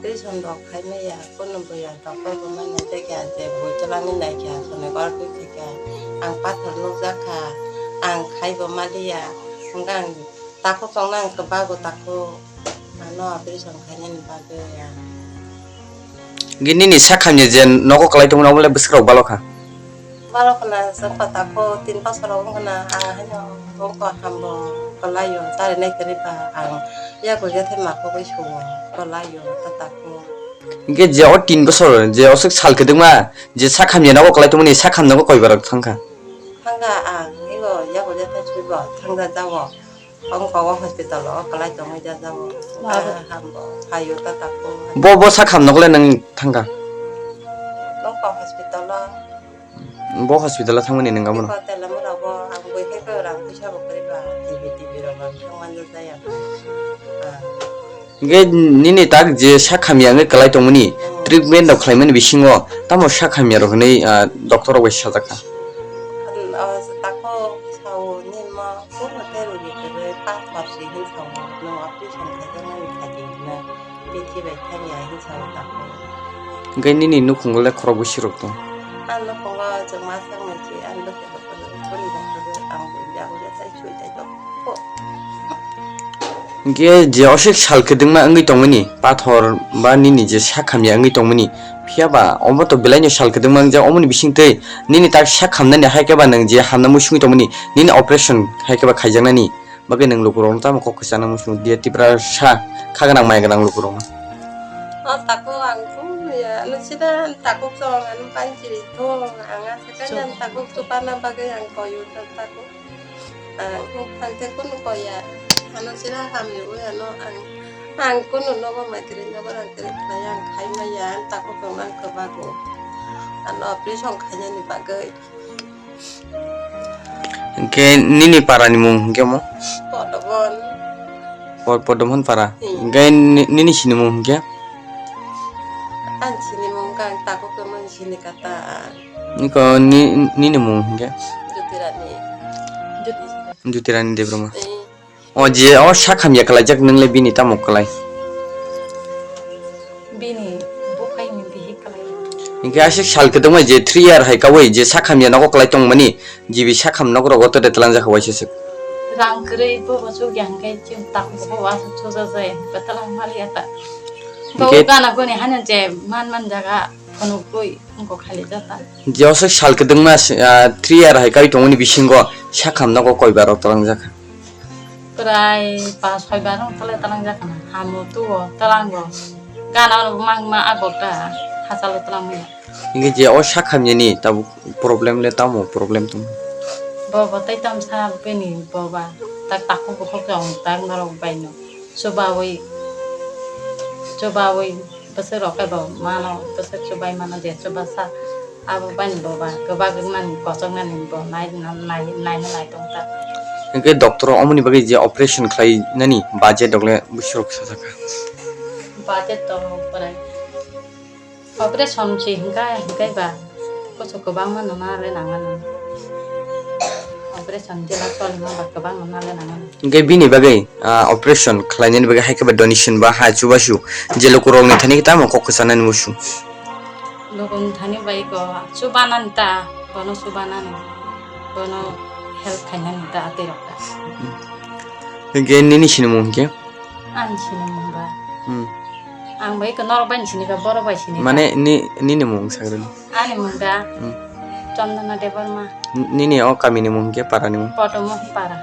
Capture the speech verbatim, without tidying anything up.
Operation rok khai maya, kunu buya doctor bo ma nai jakya, je bui twlangwi naikha, sonography khaikha, ang pathor nukjakha, ang khaibo maliya, hwnkhe ang takhuk tongna ang kwbago takhuk, ano operation khainani bagwi ang. Hwnkhe nini sak hamya je nogo kwlai tongmani omo le bwswk rok balo kha? Balo khna chwngkha takhuk tin bosor wngkhna ang haino wngkha hambo kwlaio charinai kwrwi ba ang yago yathai ma khogwi sugo kwlaio ta takhuk. Hwnkhe je o tin bosor je oswk sal kwdwkma je sak hamya nogo kwlai tongmani sak hamya nogo koi barok thangkha? Thangkha ang ego yago yathai suibo thangja jao. Wngkha o hospital o kwlai tongwi jajao. Labo. Ah, hambo phaio ta takhuk. Bo, bo sak hamya nogo le nwng thangkha? Wngkha hospital o. Bo hospital o thangmani nwng abono? Eko Telamura bo ang bui khe khe rang puisa bo kwrwi ba, T V, T V rok ang thang manja jaya. Ah. Hwnkhe nini tak je sak hamya wngwi kwlai tongmani, hmm, treatment rok khlaimani bisingo tamo sak hamya rok hinwi, ah, doctor rok bai sajak kha? Hmm, oh, takhuk sao nini ma, oh, hotel rwgwi kwrwi pathor se hin sao, no operation khaijaknani khaidi hwnwi. Bithi bai thani a hinwi sao takhuk. Hwnkhe nini nukhungo le khorok bwswk rok tong? Ang nukhungo chwngma saknai se, ang bwkhe bwkhe chwng bwkhe ang buya buya chai sui chai tongo. Hwnkhe je oswk sal kwdwkma wngwi tongmani, pathor ba nini je sak hamya wngwi tongmani, phiya ba omo to belaino sal kwdwkma wngjak, omoni bisingtwi nini tak sak hamnani hai khe ba nwng je hamna muisingwi tongmani, nini operation hai khe ba khaijaknani. Bagwi nwng lukurokno tamo kok kwchana muchung dia Tiprasa kha gwnang mai gwnang lukurokno. O takhuk ang phone ya, ano sida takhuk chong, ano panchiri thong, ang asa kanya takhuk chupana bagwi ang koyu ta takhuk. Ang thangte kunu koya, ano sida hamni ui ano ang, ang kunu nogo maitri nogo rang kiri khlai ang khai maya, ang takhuk chong ang kwbago. Ano operation khainani bagwi. Hwnkhe nini para ni mung hwnkhe omo? Podobon. Po-, Podomon para. Hmm. Hwnkhe ni-, nini sini mung hwnkhe? Ang sini mung kha, ang takhuk khe mung sini kata. Niko ni-, nini mung hwnkhe? Jutirani. Jutirani Debbarma. Hmm. O je o sak hamya kwlaijak, nwng le bini tamo kwlai? Bini bukhai ni bihi kwlai. Hwnkhe aswk sal kwdwkma je three year hai kaui je sak hamya nogo kwlai tongmani, jibi sak ham nok rogo tede tlangjak waisa swk. Rang kwrwi bo bo chukya hwnkhe chwng tak bo bo aswk chuja jai hwnkhe twlang maliya ta. Hwnkhe bo gana goni hanya je man man jaga phunukgwi wngkok khali jata. Je aswk sal kwdwkma, ah, three year hai kaui tongmani bisingo sak ham nogo koi bar rok tlangjak? Prai pas soi bar wng tala talang jak kana. Hamo tuo talang go. Gana ono mang ma agok ta. Hachalo talang maya. Hingke je o sak hamya ni tabuk problem le tamo problem tong. Bo bo tai tam sa bini bo ba. Tak taku bo hok jong tak norok bai no. Chubawi. Chubawi. Bwswk rok khe bo mano, bwswk chubai mano je chubasa. Abo bani bo ba kwbak wngnani, kochok nani bo nai, nai, naina nai tong ta. Hwnkhe doctor omoni bagwi je operation khlai nani budget rok le bwswk rok sajak kha? Budget to prai operation se hwnkha, hwnkhe ba kuchuk kwbangma nana le nangmani. Operation jela cholima ba kwbang nana le nangmani. Hwnkhe bini bagwi, ah, operation khlainani bagwi hai khe ba donation ba ha chubasu je lukurokni thani tamo kok kwchanani musu. Lukurokni thani bai ko chubanani ta, bono chubanani, bono help khainani ta, aterok ta. Hwnkhe nini sinimung hwnkhe? Ani sinimung ba. Hmm. Ang bai ko norok bai ni sini ka, borok bai sini ka. Mane ni, nini mung sagrani? Ani mung da. Hmm. Chandana Debbarma. N-, nini o kami ni mung hwnkhe, para ni mung? Podomohon para.